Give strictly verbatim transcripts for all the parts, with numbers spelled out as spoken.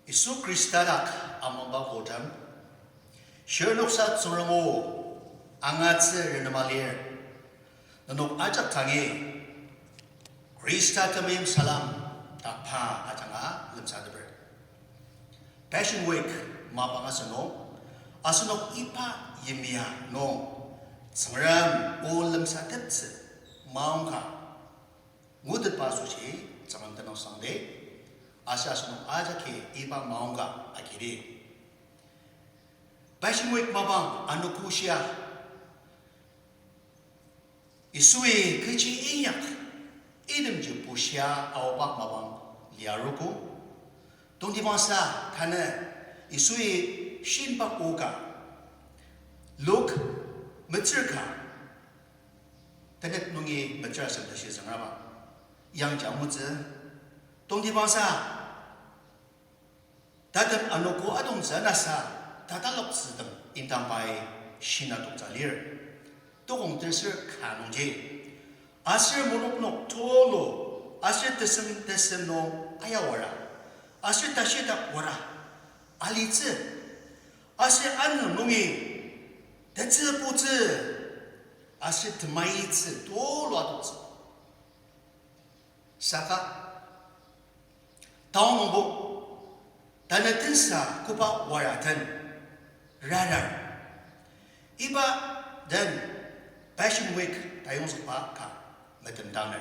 Yisu Khrista dak amangba kotem, shirnoksa Tsüngrem o angatsü renema lir. Nenok ajak tangi Khrista temeim salem ta pa ajanga lemsateper. Passion Week mapang asünung, asenok iba yimya nung Tsüngrem o lemsateptsü maongka ngutetba asoshi Tsüngrem tenüngsangdi. Aser asenok ajaki iba maongka agidi. Passion Week mapang anogo shia Yisui kechi inyak, itemji bushia aoba mapang liarogo. Tongtibangsa tanü Yisui shinba oka, Luk metsür ka, tenet nungi metsür asem tashi züngraba, yangji angutsü. Tongtibangsa tatem anogo atongtsü anasa, tataloktsütem indang pai shina toktsü lir. Tokong terser ka nungji, aser monoknok tulu, aser tesem tesem nung ayawara, aser tashidak wara alitsü, aser anü nungi tetsü putsü, aser temaitsü tulu atoktsü. Saka tao nungbo, tanü tensa koba wara den rarar, iba den Passion Week tayongzükba ka metemdanger.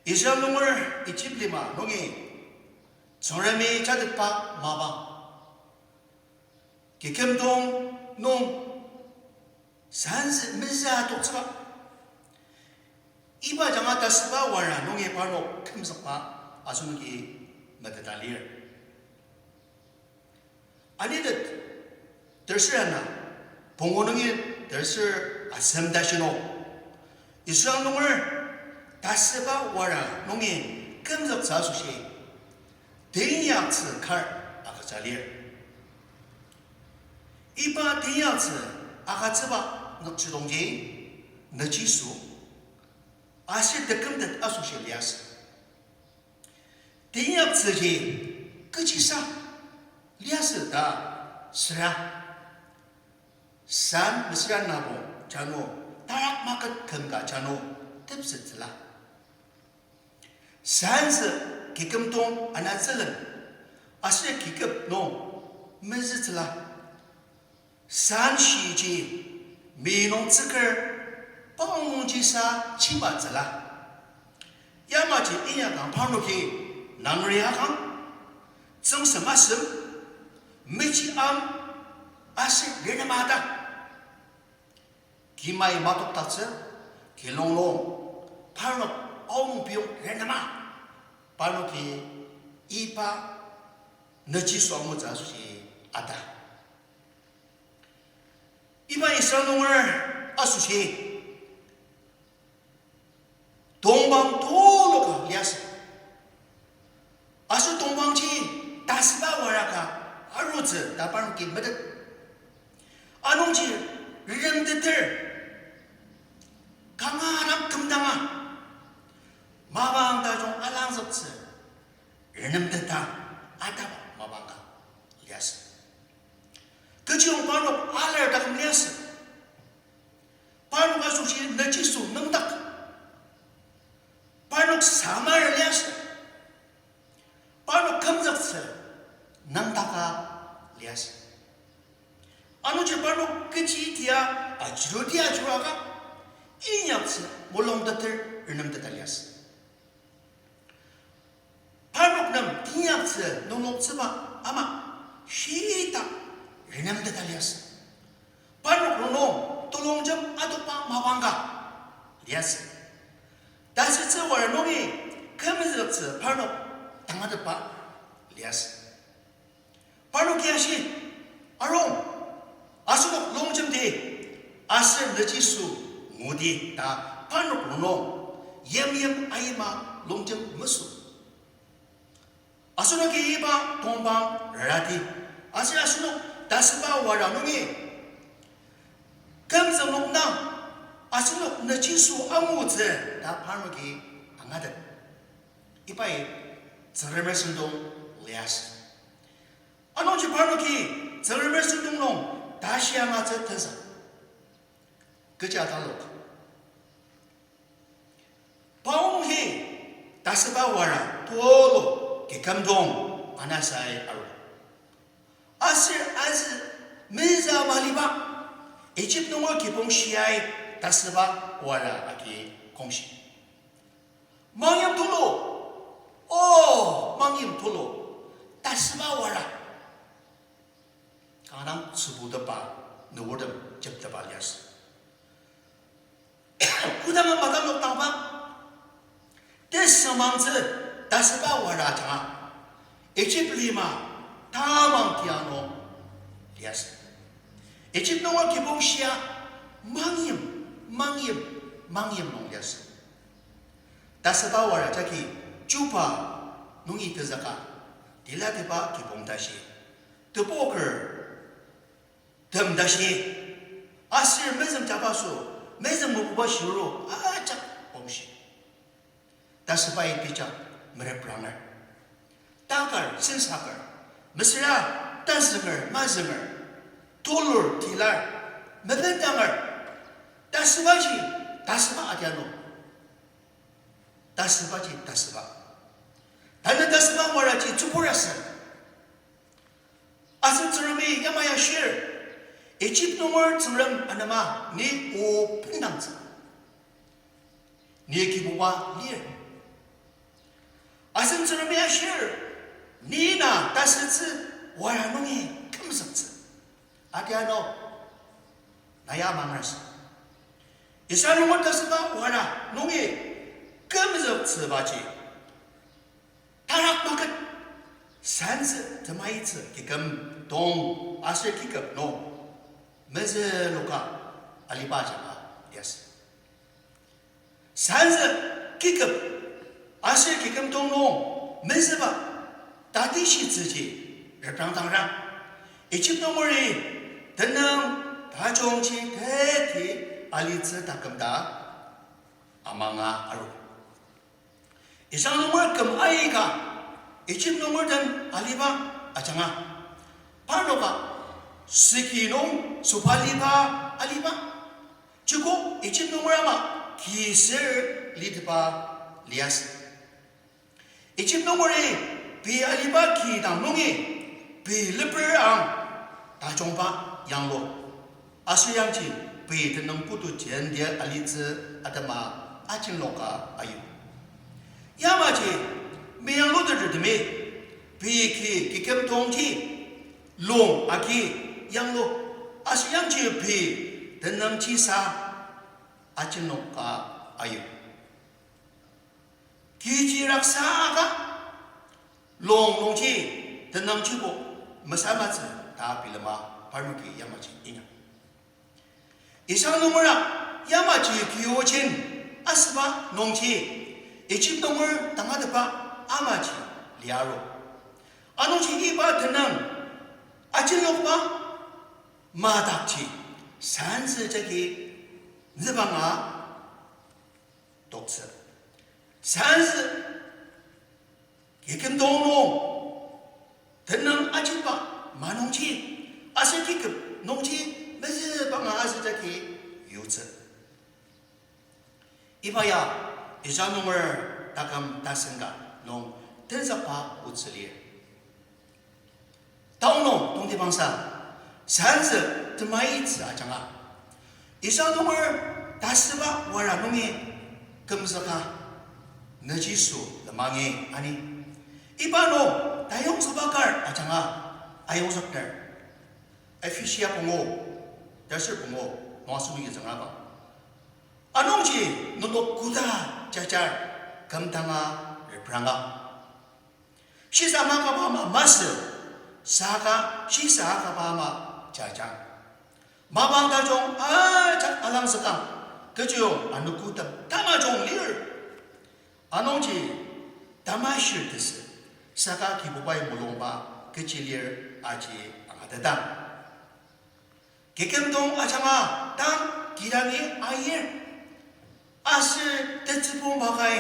Israel nunger Egypt lima nungi Tsüngremi jatetba mapang, kikümdong nung sanzü mezü toktsüba, iba janga tasüba wara nungi parnok kümzükba asenoki meteta lir. Anitet terser ana, pungu nungi terser asem tashi nung, Israel nunger tasüba wara nungi kümzüktsü asoshi teinyaktsü kar agüja lir. Iba teinyaktsü agütsüba nükjidongji nüchiso aser tekümtet asoshi liasü. Teinyaktsüji kechisa liasü ta süra, san mesüra nabo jano, tarak maket kümka jano tepsettsüla. Sanzü kikümdong anatsülen, aser kiküp nung mezütsüla. San shiji mi nung tsüker, paong nungji sa chimatsüla. Yamaji inyakang parnoki nangri akang, tsüngsem asem, mechi am, aser renema ta kimai matokdaktsü, kilong nung parnok aonung piyong renema, parnoki iba nüchiso angutsü asoshi ata. Iba Israel nunger asoshi tongpang tuluka liasü. Aser tongpangji tasüba wara ka arutsü ta parnoki metet. Anungji renemteter, kanga dang kümdanga, mapang tajung alangzüktsü renemteta ataba mapang ka liasü. Kechiyong parnok alar taküm liasü. Parnok asoshi nüchiso nüngdak. Parnok samar liasü. Parnok kümzüktsü nüngdaka liasü. Anungji parnok kechi tia ajuruti ajuraka, inyaktsü mulungteter renemteta liasü. Parnok nem inyaktsü nungloktsüba ama shita renemteta liasü. Parnok rongnung telongjem adokba mapang ka liasü. Tasütsü wara nungi kümzüktsü parnok tangatetba liasü. Parnoki ashi, arung, asenok longjemdi aser nüchiso ngudi ta parnok rongnung yimyim ayima longjem mesü. Asenoki iba tongpang raradi, aser asenok tasüba wara nungi kümzük nokdang asenok nüchiso angutsü ta parnoki angatet. Ibai Tsüngremer sentong liasü. Anungji parnoki Tsüngremer sentong nung tashi angatsü tenzük. Kecha talok. Paong hi tasüba wara tulu kikümdong anasai aru. Aser azü meza maliba Egypt nunger kibong shiai tasüba wara agi kongshi. Mangyim tulu, o, mangyim tulu, tasüba wara. Kanga dang tsübutepa, nüburtem jeptepa liasü. Kodanga matalok tangba, tesümangtsü tasüba wara ajanga, Egypt lima tamang tiang nung liasü. Egypt nunger kibong shia mangyim, mangyim, mangyim nung liasü. Tasüba wara jagi chuba nungi tenzüka, tilatiba kibong tashi, teboker tem tashi, aser mezüm jabaso, mezüm mebuba shiro ajak kongshi. Tasübai tejak merepranger. Takar, sensaker, mesüra tazünger, mazünger, tulur, tilar, mebendanger, tasübaji, tasüba adianu. Tasübaji, tasüba. Tanü tasüba waraji tsüburasü. Asen Tsüngremi yamai ashir, Egypt nunger Tsüngrem anema ni o bendangtsü. Ni Kibuba lir. Asen Tsüngremi ashir, ni na tasütsü wara nungi kümzüktsü. Adianu, na ya mangrasü. Israel nunger tasüba wara nungi kümzüktsübaji tarak maket, sanzü temaitsü kiküm tong aser kiküp nung mezünoka aliba ajanga liasü. Sanzü kiküp aser kiküm tong nung mezüba tatishitsüji reprangdangra. Egypt nungeri tenüng tajungji teti alitsü taküm ta amanga aru. Israel nunger küm aika Egypt nunger den aliba ajanga, parnoka süki nung sobaliba aliba, joko Egypt nunger ama ki ser litepa liasü. Egypt nungeri pei aliba kidang nungi pei leper ang tajungba yanglu. Aser yangji pei tenüng putu jenti alitsü atema ajenloka ayu. Yamaji meyanglutetetemi pei ki kiküm tongji lung agi yanglu. Aser yangji pei tenüng jisa ajenloka ayu. Kiji raksa aka, lung nungji tenüngjibo mesamatsü ta bilema parnoki yamaji inyang. Israel nungera yamaji kiojen asüba nungji Egypt nunger tangatetba amaji liaru. Anungji iba tenüng ajenlokba madakji sanzü jagi nübanga toktsü. Sanzü kiküm tong nung tenüng ajiba manungji, aser kiküp nungji mezübanga azü jagi yutsü. Iba ya Israel nunger taküm tasen ka nung tenzükba otsü lir. Tao nung tongtibangsa, sanzü temaitsü ajanga, Israel nunger tasüba wara nungi kümzüka, nüjiso lemangi ani. Iba nung tayongzükba kar ajanga ayongzükner. Ephesia pungu, taser pungu, nung asenoki züngaba. Anungji nenok koda jajar kümdanga repranga. Shisa makaba ama masü, saka shisa akaba ama jajang. Mapang tajung ajak alangzükang, kechiyong anogotem tamajung lir. Anungji tamashir tesü, saka Kibubai mulungba kechi lir aji angatetang. Kikümdong ajanga tang kidangi ayir. Aser tetsübong makai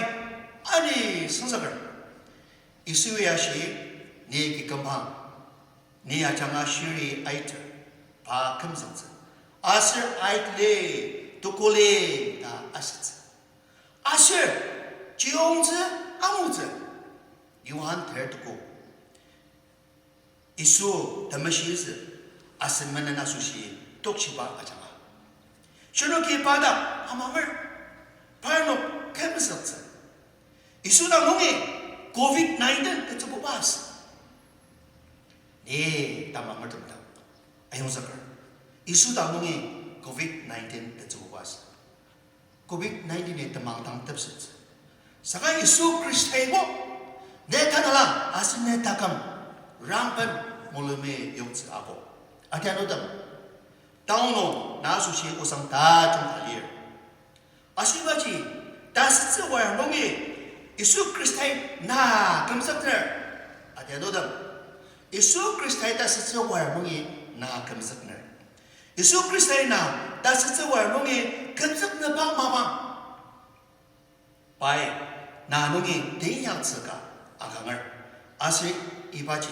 ani sengsaker. Yisu ya ashi, ni kikümbang, ni ajanga shiri aiter, pa kümzüktsü. Aser aitli, tukuli ta asütsü. Aser, chiyongtsü, angutsü. Johan ter tuko. Yisu temeshizü asen menen asoshi tokshiba ajanga, shinoki pa dak amanger, parnok kümzüktsü. Yisu dang nungi covid nineteen tetsübuba asü. Ni tamangertem dang ayongzüker. Yisu dang nungi covid nineteen tetsübuba asü. Covid nineteen-i temang dang tepsettsü. Saka Yisu Khrista ibo, ne tanela aser ne taküm, rangben mulumi yoktsü ako. Adianutem, taonung na asoshi osang tajung ka lir. Ashibaji, tasütsü war nungi Yisu Khristai na kümzükner. Adianutem, Yisu Khristai tasütsü war nungi na kümzükner. Yisu Khristai na tasütsü war nungi kümzüknüba mapang, pai na nungi teinyaktsü ka akanger. Aser ibaji,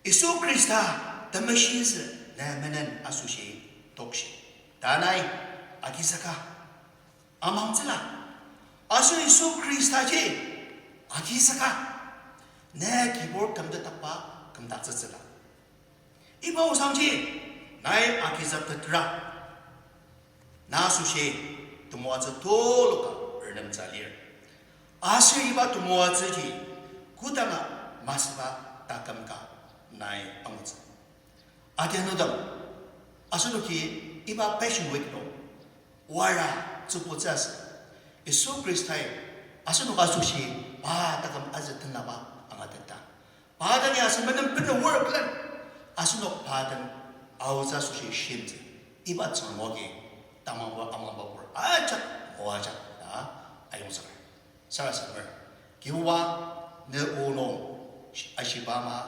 Yisu Khrista temeshizü ne menen asoshi tokshi. Tanai agizüka amangtsüla. Aser Yisu Khristaji agizüka ne kibur kümtetdakba kümdaktsütsüla. Iba osangji nai agizüktetra, na asoshi temoatsü tuluka renemtsü lir. Aser iba temoatsüji kodanga masüba taküm ka nai angutsü. Adianutem, asenoki iba Passion Week nung wara tsübutsü asü. Yisu Khristai asenok asoshi pa taküm azü tenlaba angateta, pa dangi asen menen bena wor külen, asenok pa den aotsü asoshi shimtsü, iba Tsüngrem oagi tamangba amangbapur ajak moajang ta ayongzüker. Sarasademer, Kibuba, ne o nung ashiba ama,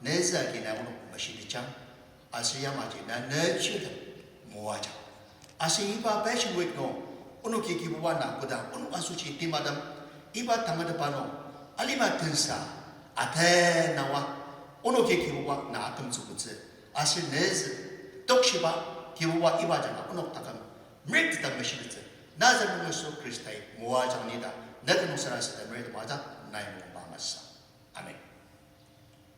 ne zü agi nai onok meshitejang, aser yamaji na ne chirtem moajang. Aser iba Passion Week nung, onoki Kibuba na koda onok asoshi timatem, iba tangatetba nung, alima tensa atenawa, onoki Kibuba na atemtsübutsü, aser ne zü tokshiba Kibuba iba janga onok taküm merüktetang meshitettsü. Nazareth nung Yisu Khristai moajang ni ta, ne tenüngsang sarasadem mertem ajak nai mulungba masü.